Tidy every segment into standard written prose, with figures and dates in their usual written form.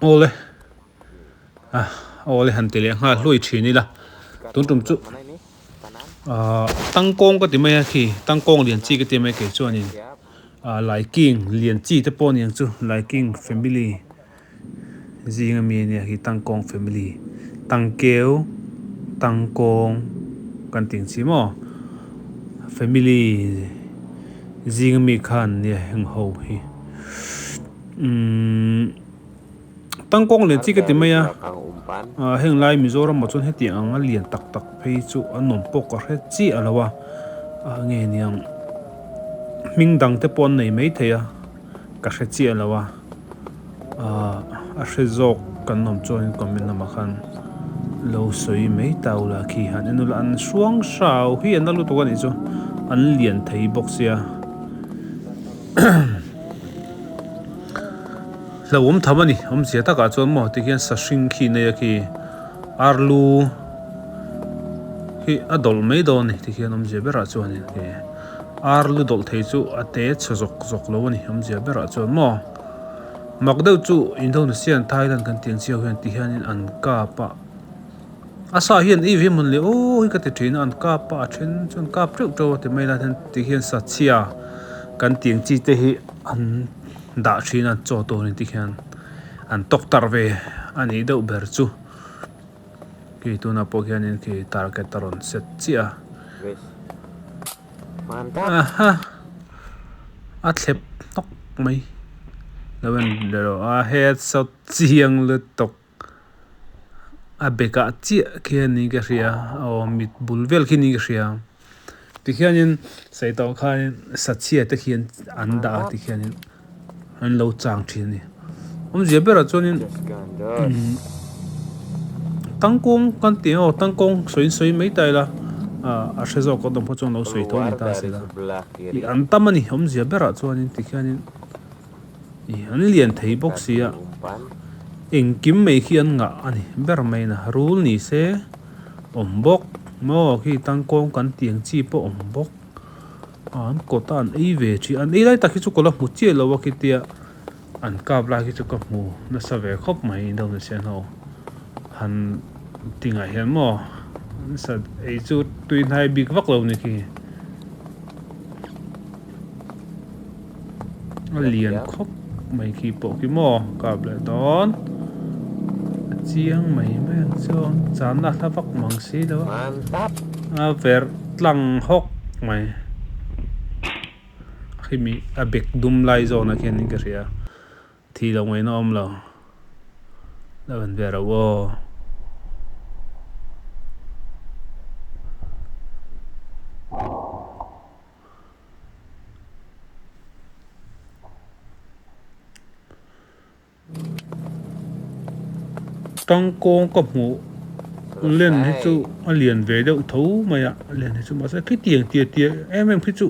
Awle awle han ti leh nghal hluai thin ila tun tum chu ahh tangkawng ka ti mai a khi tangkawng lian chi ka ti mai kei chuanin ah laiking lian chi te pawh a niang chu laiking family zing ami ania khi tangkawng family tangkeu tangkawng kan tih ang chi maw family zing ami kha an nia heng ho hi umm tangkawng lian chi ka ti mai a ah heng lai Mizoram ah chuan hetiang ang a lian tak tak phei chu a nawm pawh ka hre chiah lo a ah nge niang hming dang te pawh an nei maithei a ka hre chiah lo a ah a hre zawk kan awm chuan comment lamah khan lo sawi mai ta ula khi han en ula an hruang hrau hi an la lutuk a nih chu an lian thei bawk sia. Hlauhawm tham a ni, awmzia takah chuan maw tikhian sahring khi nei a khi arlu hi a dawlh mai dawn a ni tikhian awmzia berah chuanin khi arlu dawlh thei chu a te chhe zawk zawk lo a ni awmzia berah chuan maw mak deuh chu Indonesian Thailand kan tih ang chiah hian tihianin an kap a. A sa hian ei ve mawn le aw hi ka ti thin a an kap a a then chuan kap teuh teuh a ti mai lai hian ti hian sachhia kan tih ang chi te hi an dah thin a chaw tur in ti hian an tawk tarh ve a nih deuh ber chu khi tunah pawh khianin khi target a rawn set chiah a aha a thlep hnawk mai lo en leh rawh a headshot chiang lutuk. A bekah chiah khi a ni ka hria aw mit bul vel khi ni ka hria tikhianin sawi tawh khanin sachhia te khian an dah a tikhianin an lo chang thin a ni awmzia berah chuanin umm tangkawng kan tih ang aw tangkawng sawi sawi mai ta ila ah a hre zawk awm pawh chuan lo sawi tho a ni ta se la ih an tam a ni awmzia berah chuanin tikhianin. Ih an lian thei bawk si a engkim mai khi an ngah a ni ber mai na rul ni se awm bawk maw khi tangkawng kan tih ang chi pawh awm bawk ah an kawt a an ei ve thin an ei lai tak hi chu ka la hmu chiah lo a khitia an kap lai khi chu ka hmu nasa ve khawp mai Indonesian ho han tingah hian maw an sat ei chu tui hnai bik vak lo ni khi. A lian khawp mai khi pawh khi maw kap leh dawn a chiang mai mai ang chu channa hla vak mang si lo a a verh tlang hawk mai khimi a bek dum lai zawnah khianin ka hria thi lo ngaihna awm lo lo en ve reuh aw. Tangkawng ka hmuh len hi chu a lian ve deuh tho mai a a lian hi chu mahse khitiang tia tia em em khi chu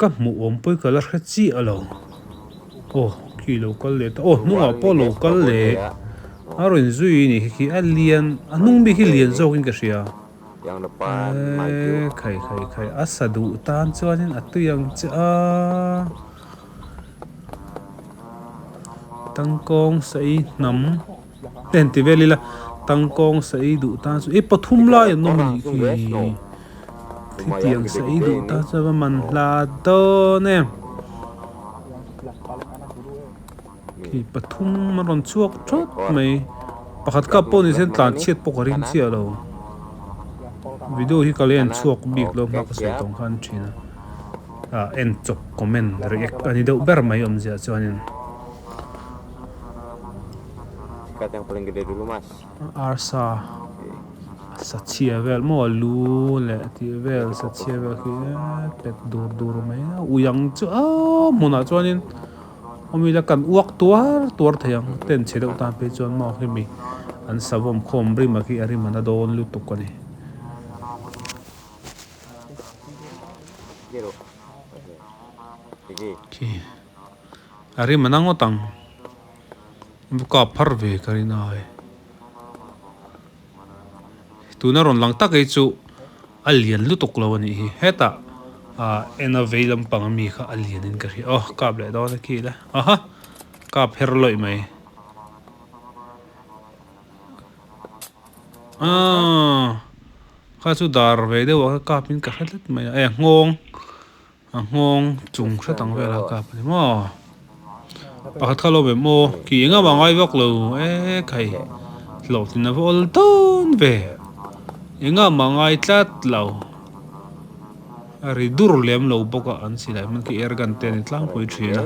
ka hmuh awm pawh hi ka la hre chiah lo aw khi lo kal leh ta aw hnungah pawh lo kal leh a rawn zui a nih khi a lian a hnung bik hi lian zawkin ka hria. Eee khai khai khai a sa duh tan chuanin a tui ang che a tangkawng sawi hnam te han ti vel ila tangkawng sawi duh tan chu ih pathum lai an awm a nih khi thutiang sawi duh tan chuan va man hla dawn em khi pathum a rawn chhuak thawt mai pakhat kap pawh ni sen tlan chhiat pawh ka ring chiah lo video hi ka la en chhuak bik lo hma ka sawi tawng khan thin a ah en chawp comment react a ni deuh ber mai awmzia chuanin. Arsa sa chhia vel maw lu leh tih vel sa chhia vel khi pet dur dur mai a ui ang chu a hmunah chuanin. Awmi la kan uak tuar tuar thei ang tent chhe deuh tan phei chuan maw hemi an savawm khawm rim a khi a rim a na dawn lutuk a ni. Khi a rim a na ngawt ang kap phar ve ka rin ai tuna rawn lang tak hi chu. A lian lutuk lo a nih hi hetah ah en a vei lampang ami kha a lian in ka hria aw kap leh dawn a khi la aha kap her lawih mai. Aaa kha chu dar ve deuh ah kha kap in ka hre tlat mai a e a nghawng a nghawng chung hret ang vel a kap a ni maw pakhat kha lo be maw ki engah mah ngai vak lo e khai hlawhtlin a va awl dawn ve engah mah ngai tlat lo a ri dur lem lo bawk a an silai hman khi air gun te a ni tlangpui thin a.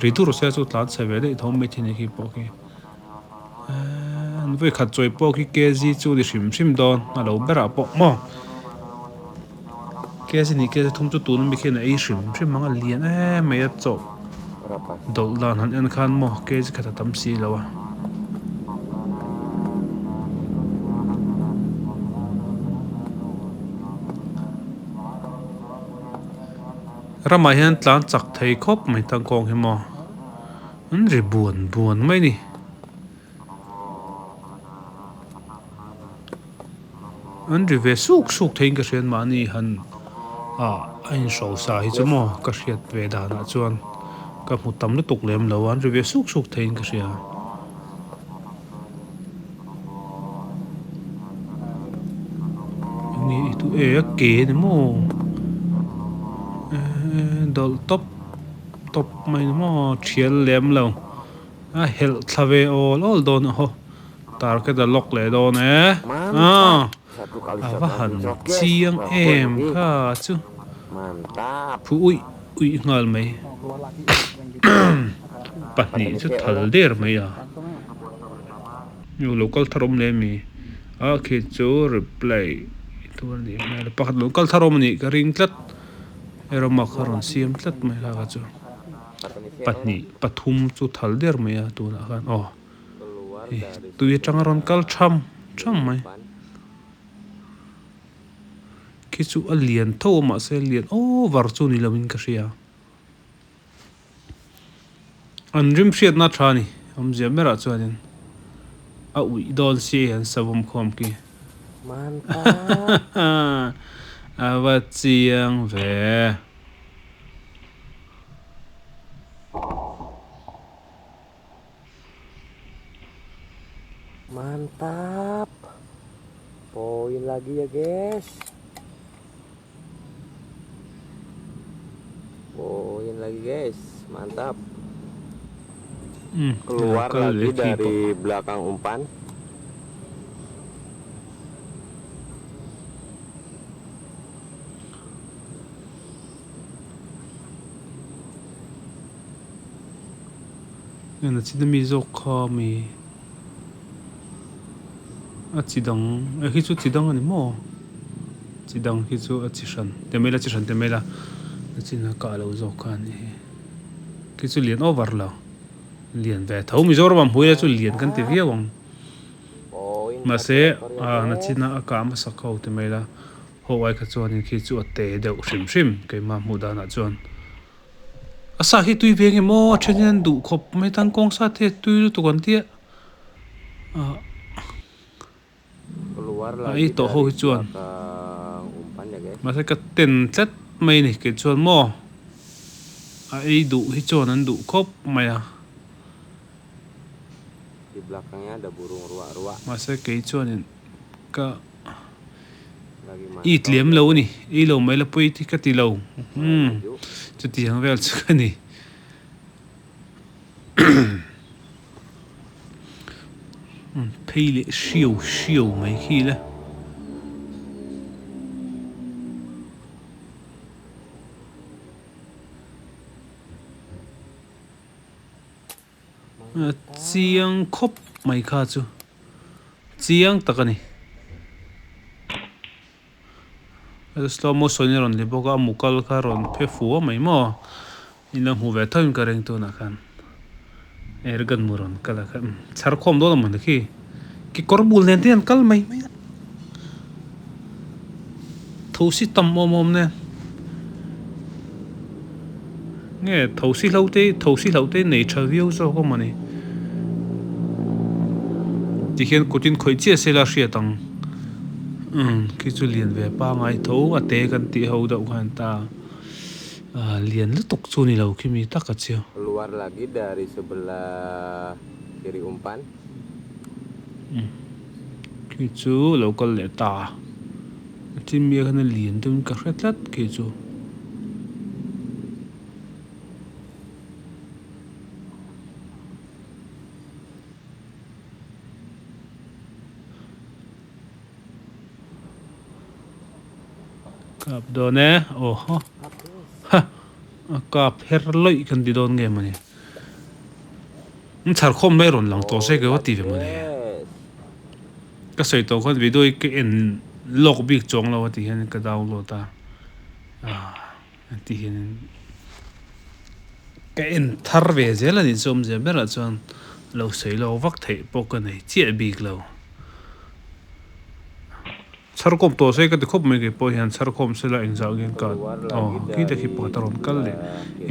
Ri dur se chu tlan chhe ve daih tho mai thei ni khi pawh khi an vawi khat chawi pawh khi kg chu ni hrim hrim dawn a lo berah pawh maw kg ni kg thum chu tun ami khian a ei hrim hrim ang a lian em mai a chaw dawlh dan han en khan maw kg khat a tam si lo a. Ramah hian tlan chak thei khawp mai tangkawng hi maw an ri buan buan mai a ni. An ri ve suk suk theiin ka hriat mahni han ah a inhrosa hi chu maw ka hriat ve danah chuan ka hmu tam lutuk lem lo a an ri ve suk suk theiin ka hria. Enge i tu e a ke a ni maw eee dawlh tawp tawp mai ni maw thial lem lo a helh thla ve awl awl dawn a haw target a lock leh dawn e aaa a va han chiang em kha chu phu uih uih nghal mai pahnih chu thal der mai a. Lo kal thar awm leh ami a khi chu reply tur a nih hmel a pakhat lo kal thar awm a nih ka ring tlat erawma kha rawn siam tlat mai kha kha chu pahnih pathum chu thal der mai a tunah khan aw hei tui atanga rawn kal tham tham mai khi chu a lian tho a mahse lian over chu ni lovin ka hria. An rim hriatna tha a ni. Awmzia berah chuanin a uih dawn si an savawm khawm khi. A va chiang ve. Mantap. Poin lagi ya guys. Poin lagi guys, mantap. Keluar lagi dari belakang umpan. Heng a chin ami zawk kha mi a chi dang eh khi chu chi dang a ni maw chi dang khi chu a chi hran te mai la chi hran te mai la a chin a kah loh zawk kha a nih hi khi chu lian over lo lian ve tho Mizoram ah hmuh ila chu lian kan ti viau ang mahse ah nachina a kah hmasak ho te mai la ho ai kha chuanin khi chu a te deuh hrim hrim keimah hmuh danah chuan. A sa hi tui ve nge maw a then hian an duh khawp mai tan kawng sa te tui lutuk an tia ah a ei tawh ho hi chuan mahse ka ten tlat mai a ni kei chuan maw a ei duh hi chuan an duh khawp mai a mahse kei chuanin ka. I tlem lo a ni, ei lo mai la pawi hi ka ti lo, umm chuti ang vel chu ka ni. Phei leh hriau hriau mai khi la. Chiang khawp mai kha chu chiang tak a ni. Slow motion in a rawn ti bawk a, a mu kal kha a rawn phe fua mai maw? In lo hmuh ve tho in ka ring tunah khan airgun mu rawn kal a kha chhar khawm dawn a mawni khi kekawr bul nen te hian kal mai mai a thosi tam awm awm nen. Nge thosi hlo te thosi hlo te nei tha viau zawk a mawni tikhian kut in khawih chiah se la hriat ang umm khi chu lian ve pangai tho a te kan tih ho deuh khan ta ah lian lutuk chu ni lo khi mi tak a chiang. Keluar lagi dari sebelah kiri umpan. Khi chu lo kal leh ta. A chimmi ah khan a lian deuhin ka hre tlat khi chu. Kap dawn e aw haw ha a kap her lawih kan ti dawn nge mawni an chhar khawm mai rawn lang tawh se ka va ti ve mawni ka sawi tawh khan video hi ka en lawk bik chuang lo a ti hian ka download a ah ti hian ka en thar ve zel a nih chu awmzia berah chuan lo sawi lawk vak theih pawh ka nei chiah bik lo. Chharkawm tawh se ka ti khawp mai kei pawh hian chharkhawm sela engzah nge ka aw khi te khi pakhat a rawn kal leh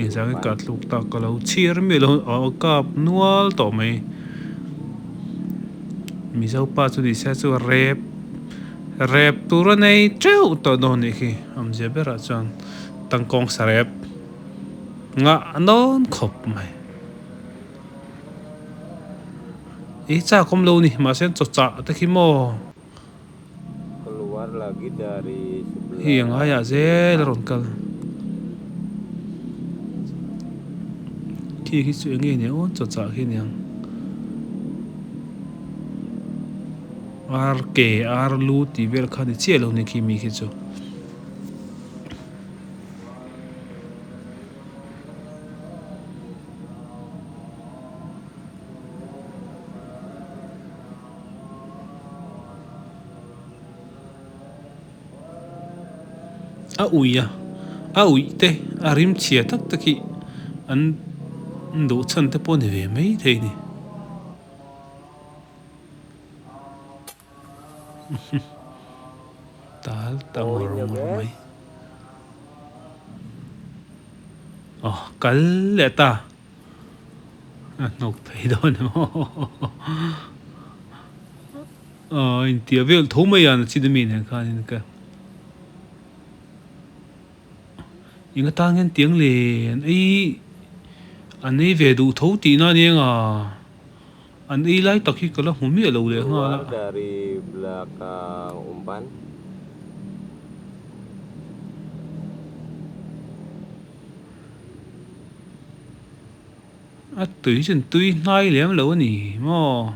engzah nge ka tluk tak ka lo chhiar miah lo aw kap nual tawh mai Mizo pa chu ni se chu rep rep tur a nei teuh tawh dawn nih khi awmzia berah chuan tangkawng sarep ngah nawn khawp mai. I chak awm lo ni mahse chaw chah te khi maw. Keluar lagi dari Hei sebelah a ngaiah kiri zel a umpan. rawn kal. Khi khi chu eng nge nia aw chaw chah khi aniang. Ar ke ar lu tih vel kha ni chiah lo ni khi mi khi chu. A ui a, a uih te a rim chhia tak tak hi an duh chhan te pawh a ni ve mai thei a ni. Tal ta ngawr ngawr mai. Aw kal leh ta. A hnawk phei dawn em aw aw intia vel tho mai a chi dami nen khanin ka eng atan hian tiang len ei an ei ve duh tho tihna a nia nga an ei lai tak hi ka la hmu miah lo leh nghal Keluar a. dari belakang umpan. A tui chu an tui hnai lem lo a ni maw?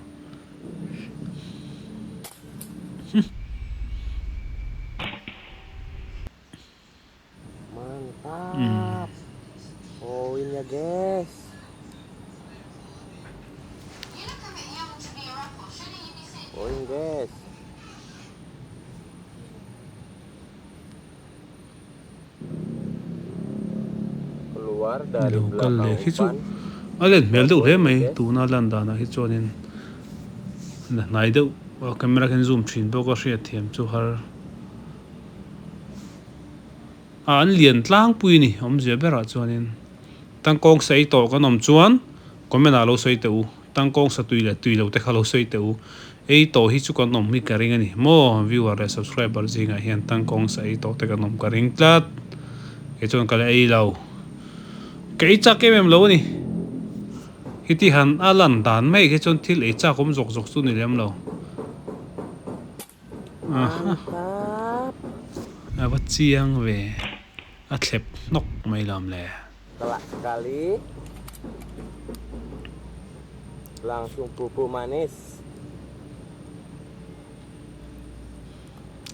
Mantap. Poinnya guys. Poin guys. Keluar dari Lo kal belakang leh khi chu umpan. a len hmel Dua deuh hle poin ya mai guys. tuna lan danah hi chuanin la hnai deuh a camera khian zoom thin bawk a hriatthiam chu har a an lian tlangpui a ni awmzia berah chuanin tangkawng sei tawh kan awm chuan comment ah lo sawi teh u tangkawng sa tui leh tui lo te kha lo sawi teh u ei tawh hi chu kan awm hi ka ring a ni maw viewer leh subscriber zingah hian tangkawng sa ei tawh te kan awm ka ring tlat kei chuan ka la ei lo ka ei chak em em lo a ni heti han a lan dan mai khi chuan thil ei chak awm zawk zawk chu ni lem lo. Mantap. A va chiang ve, a thlep hnawk mai lam le. Telak sekali. Langsung bubuk manis.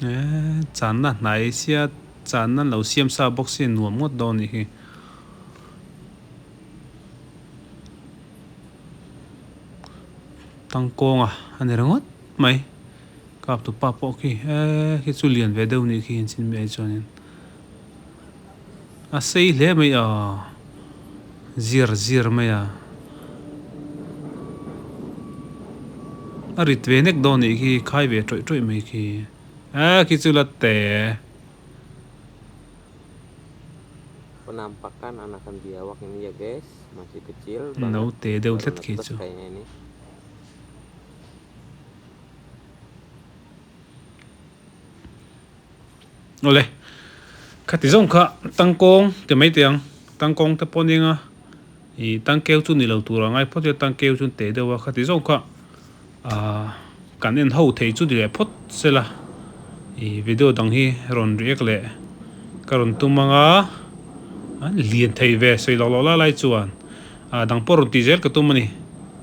E, channa hnai sia, channa lo siam sa bawk sia nuam ngawt dawn nih hi. Tangkawnga a ni ringawt mai. Kap tu pa pawh khi eee khi chu lian ve deuh nih khi in chin mai chuanin a sei hle mai a zir zir mai a a rit ve nek dawn nih khi khai ve tawih tawih mai khi eee khi chu la te. Penampakan anakan biawak ini ya guys masih kecil banget Naute deuh baru tlat khi netes chu. kayaknya ini. Awle, khati zawng kha tangkawng ti mai teh ang, tangkawng te pawh nia ih tangkeu chu ni lo tur a ngai phawt ila tangkeu chu an teh deuh a, khati zawng kha ahh. Kan en ho thei chu ni leh phawt sela ih video dang hi rawn react leh ka rawn tum ang a an lian thei ve sawi loh loh lai lai chuan ah dang pawh rawn tih zel ka tum a ni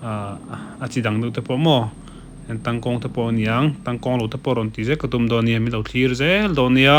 ah a chi dang deuh te pawh maw tangkawng te pawh a ni ang tangkawng lo te pawh rawn tih zel ka tum dawn a nia min lo thlir zel dawn a nia.